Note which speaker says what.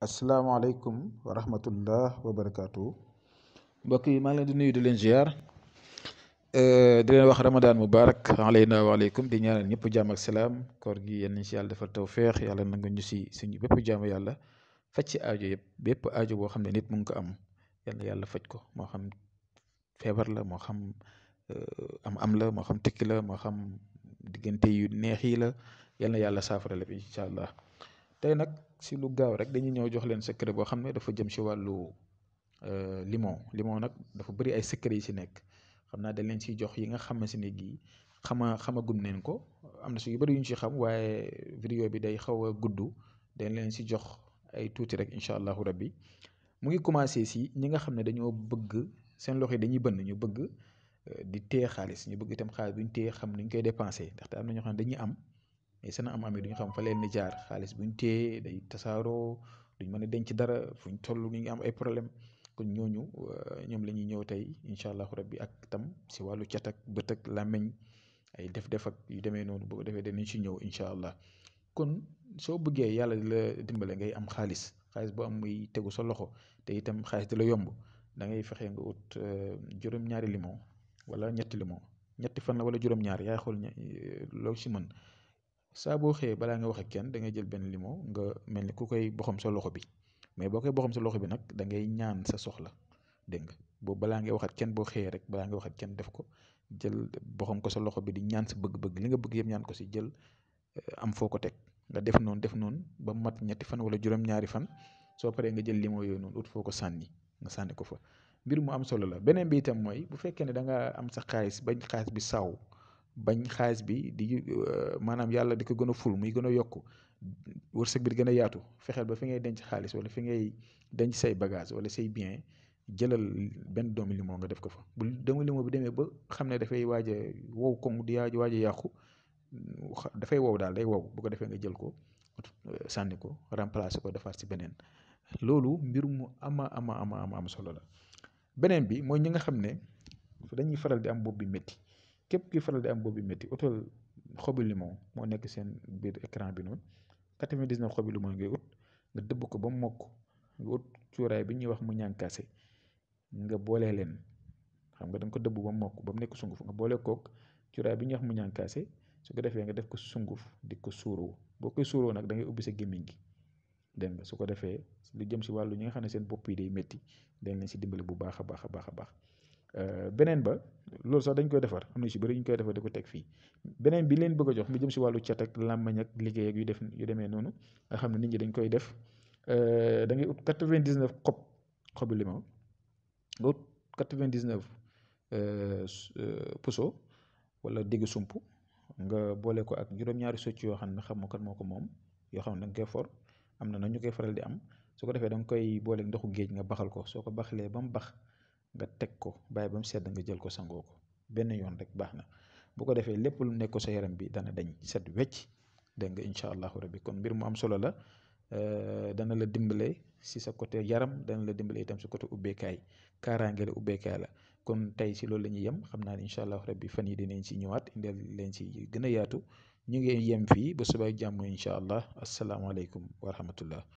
Speaker 1: asalaamaaleykum wa rahmatullah wa barakaatu. Mbokk yi maa ngi leen di nuyu di leen ziar di leen wax Ramadan mubarak alayna wa aleykum di ñaanal ñëpp jàmm ak salaam. koor gi yal nañ si yàlla defal tawféex, yàlla nangu ñu si suñu bépp jaamu yàlla faj ci aajo yëpp. bépp aajo boo xam ne nit mu ngi ko am yal na yàlla faj ko, moo xam feebar la, moo xam am la, moo xam tekki la, moo xam diggante yu neex yi la, yal na yàlla saafara lépp incha allah. tey nag si lu gaaw rek dañuy ñëw jox leen secret boo xam ne dafa jëm si wàllu limon nag dafa bëri ay secret yi si nekk. xam naa dañ leen siy jox yi nga xam ne si ne gii xamagum neen ko. am na si yu bëri yu ñu si xam, waaye vidéo bi day xaw a gudd, dañ leen si jox ay tuuti rek incha allahu rabbi. mu ngi commencé si ñi nga xam ne dañoo bëgg seen loxo yi dañuy bënn, ñu bëgg di téye xaalis, ñu bëgg itam xaalis bu ñu téye xam ni ñu koy dépensé. ndaxte am na ñoo xam ne dañuy am mais seen am yi duñu xam fa leen ni jaar. xaalis bu ñu téye day tasaaroo, duñ mën a denc dara, fu ñu toll ñu ngi am ay problème. kon ñooñu ñoom la ñuy ñëw tey incha allahu rabbi, ak tam si wàllu cat ak bët ak làmmiñ, ay def-def ak yu demee noonu. boo ko defee danañ si ñëw incha allah. kon soo bëggee yàlla di la dimbale ngay am xaalis bu am muy tegu sa loxo, te itam xaalis di la yomb, da ngay fexe nga ut juróom-ñaari limon wala ñetti limon. ñetti fan la wala juróom-ñaar, yaay xool loo si mën. saa boo xëyee balaa nga wax ak kenn da ngay jël benn limon nga mel ni ku koy boxam sa loxo bi, mais boo koy boxam sa loxo bi nag da ngay ñaan sa soxla, dégg nga. boobu balaa ngay wax ak kenn, boo xëyee rek balaa nga wax ak kenn def ko, jël boxam ko sa loxo bi di ñaan sa bëgg-bëgg, li nga bëgg yëpp ñaan ko si, jël am foo ko teg. nga def noonu ba mat ñetti fan wala juróom-ñaari fan. soo paree nga jël limon yooyu noonu ut foo ko sànni, nga sànni ko fa. mbir mu am solo la. beneen bi itam mooy bu fekkee ne da nga am sa xaalis bañ xaalis bi saw, bañ xaalis bi di maanaam yàlla di ko gën a ful, muy gën a yokku, wërsëg bi di gën a yaatu. fexeel ba fi ngay denc xaalis wala fi ngay denc say bagage wala say bien, jëlal benn doomu limon nga def ko fa. bu doomu limon bi demee ba xam ne dafay waaj a wow koŋ, di waaj a yàqu, dafay wow daal, day wow. bu ko defee nga jël ko sànni ko, remplacer ko, defaat si beneen. loolu mbir mu am solo la. beneen bi mooy ñi nga xam ne dañuy faral di am bopp bi métti. képp ki faral di am bopp bi métti, utal xobu limon, moo nekk seen biir écran bi noonu. 99 xobi limon ngay ut, nga dëbb ko ba mu mokk, nga ut cuuraay bi ñuy wax mu ñànkaase, nga boolee leen. xam nga da nga ko dëbb ba mu mokk ba mu nekk sunguf, nga boole kook cuuraay bi ñuy wax mu ñànkaase. su ko defee nga def ko sunguf di ko suuroo. boo koy suuroo nag da ngay ubbi sa gémmiñ gi, dégg nga. su ko defee lu jëm si wàllu ñi nga xam ne seen bopp yi day métti, dañ leen si dimbali bu baax a baax. beneen ba, loolu sax dañ koy defar, am na si bëri ñu koy defar di ko teg fii. beneen bi leen bëgg a jox mu jëm si wàllu cat ak làmmañ ak liggéey ak yu demee noonu, nga xam ne nit ñi dañ koy def. da ngay ut 99 xobu limon, nga ut 99 puso wala diggu sump, nga boole ko ak juróom-ñaari socc yoo xam ne xamoo kan moo ko moom, yoo xam ne da nga koy for. am na ñu koy faral di am. su ko defee da nga koy boole ndoxu géej nga baxal ko. soo ko baxalee ba mu bax, nga teg ko bàyyi ba mu sedd, nga jël ko sangoo ko benn yoon rek baax na. bu ko defee lépp lu nekk ko sa yaram bi dana dañ set wecc, dégg nga incha allahu rabbi. kon mbir mu am solo la. dana la dimbale si sa côté yaram, dana la dimbale itam si côté ubbeekaay. kaaraange la, ubbeekaay la. kon tey si loolu la ñuy yem. xam naa ne incha allahu rabbi fan yi dinañ si ñëwaat, indil leen si gën a yaatu. ñu ngi yem fii ba suba ak jàmm incha allah. asalaamaaleykum wa rahmatullah.